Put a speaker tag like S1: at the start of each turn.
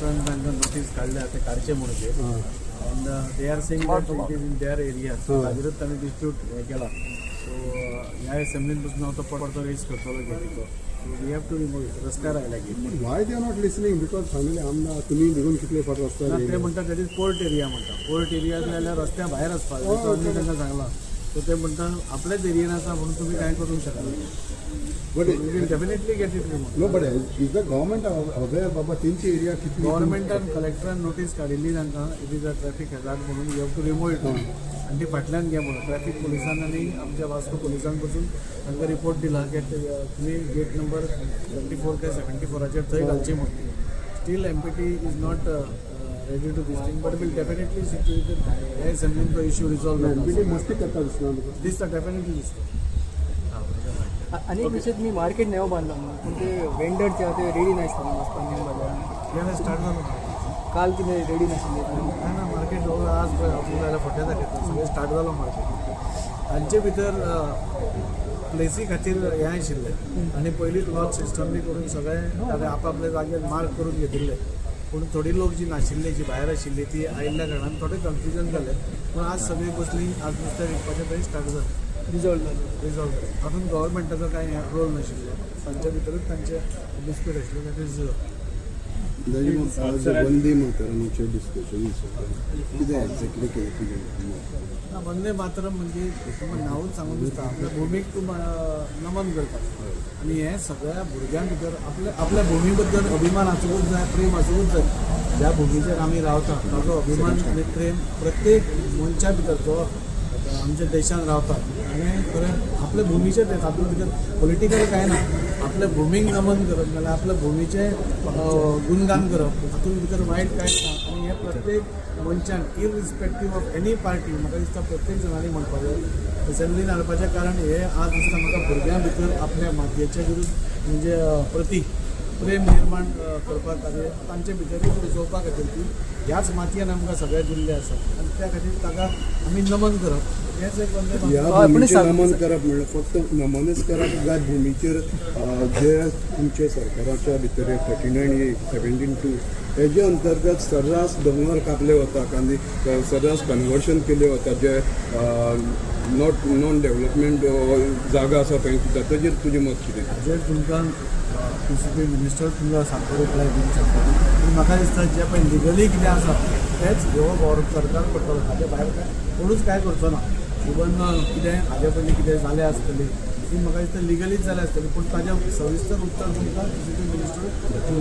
S1: मिनिस्टरान तांकां नोटीस काडल्या ते काडचे म्हणून and they are saying that it is in their area. ताजेरूच तांणी डिस्प्यूट हें केला. सो ह्या असेंब्लीन पसून हांव तो परतो रेज करतलो गेटीचो. So we have to remove it. रस्त्यार आयला gate.
S2: Why they are not listening? Because finally आमदार तुमी देखून कितले फावट रस्त्यार
S1: ते म्हणटा that is port area म्हणटा. पोर्ट एरिया जाल्यार रस्त्या भायर आसपाक जाय. आमी तांकां सांगलां. सो ते म्हणटा आपल्याच एरियन आसा म्हणून तुमी कांय करूंक शकना.
S2: But
S1: we will definitely get it remove.
S2: No, but is the government aware बाबा तेंची एरिया कितली?
S1: गव्हर्मेंटान कलेक्टरान नोटीस काडिल्ली तांकां it is a traffic hazard म्हणून you have to remove it आनी ती फाटल्यान घे म्हणून. ट्रॅफिक पुलिसान आनी आमच्या वास्को पुलिसान पसून तांकां रिपोर्ट दिला की तुमी गेट नंबर 74 काय 74 थंय घालची म्हणून. Still MPT is not ready to this thing, but will definitely see to ह्या असेंब्लीन तो इश्यू रिजॉल्व जाता.
S2: एमपीटी मस्ती करता दिसना तुका?
S1: दिसता, डेफिनेटली दिसता.
S3: आनी एक विशय, तुमी मार्केट नवो बांदला न्हू, पूण ते वेंडर जे आहा ते रेडी नासता न्हू वचपाक नेम बाजारान.
S1: स्टार्ट जालो.
S3: काल कितें रेडी नाशिल्ले.
S1: ना ना, मार्केट आज पळय हांव जाल्यार फोटे दाखयता. सगळें स्टार्ट जालो मार्केट. तांचे भितर प्लेसी खातीर हें आशिल्लें आनी पयलींच लॉज सिस्टम बी करून सगळें ताणें आपआपल्या जाग्यार मार्क करून घेतिल्ले. पूण थोडी लोक जी नाशिल्ली, जी भायर आशिल्ली, ती आयिल्ल्या कारणान थोडें कन्फ्युजन जालें. पूण आज सगळीं बसली, आज नुस्तें विकपाचें थंय स्टार्ट जालें.
S3: रिजॉल्व जालें.
S1: रिजॉल्व जालें. तातूंत गव्हर्मेंटाचो कांय रोल नाशिल्लो. तांच्या भितरूच तांचे डिस्प्यूट आशिल्लो. That is
S2: आज वंदे मातरमाचेर डिस्कशन कितें एक्झॅक्टली केलें तुजें?
S1: ना, वंदे मातरम म्हणजे तुमकां नांवूच सांगून दिसता आपल्या भुमीक तूं नमन करता आनी हें सगळ्या भुरग्यां भितर आपल्या आपल्या भुमी बद्दल अभिमान आसूंकूच जाय, प्रेम आसूंकूच जाय. ज्या भुमीचेर आमी रावता ताजो अभिमान आनी प्रेम प्रत्येक मनशा भितर जो आमच्या देशान रावता आनी खरें आपल्या भुमीचेर तें तातूंत भितर पॉलिटिकल कांय ना. आपल्या भुमीक नमन करप नाल्यार आपल्या भुमीचें गुणगान करप हातूंत भितर वायट कांयच ना. आनी हें प्रत्येक मनशान इरिस्पेक्टीव ऑफ एनी पार्टी म्हाका दिसता प्रत्येक जाणांनी म्हणपाक जाय. असेंब्लीन हाडपाचें कारण हें आज दिसता म्हाका भुरग्यां भितर आपल्या मातयेच्या विरुद्ध म्हणजे प्रती प्रेम निर्माण करपा खातीर, तांचे भितरूय रुजोवपा खातीर ती ह्याच मातयेन आमकां सगळें दिल्लें आसा आनी त्या खातीर ताका आमी नमन करप हेंच एक वंदे
S2: ह्या
S1: मातरम.
S2: भुमीचेर नमन करप म्हणल्यार फक्त नमनच करप काय भुमीचेर जे तुमचे सरकाराच्या भितर 39A 17(2) हेजे अंतर्गत सर्रास दोंगर कापले वतात आनी सर्रास कन्वर्शन केले वता, जे not non development जागा आसा थंय सुद्दां, ताजेर तुजें मत कितें?
S1: हाजेर तुमकां पीसीपी मिनिस्टर तुमकां सारको रिप्लाय दिवंक शकता. पूण म्हाका दिसता जें पळय लिगली कितें आसा तेंच ह्यो सरकार करतलो. हाजे भायर काय कोणूच कांय करचो ना. इवन कितें हाजे पयलीं कितें जालें आसतलें ती म्हाका दिसता लिगलीच जालें आसतलें. पूण ताजें सविस्तर उत्तर तुमकां पीसीपी मिनिस्टर दिवंक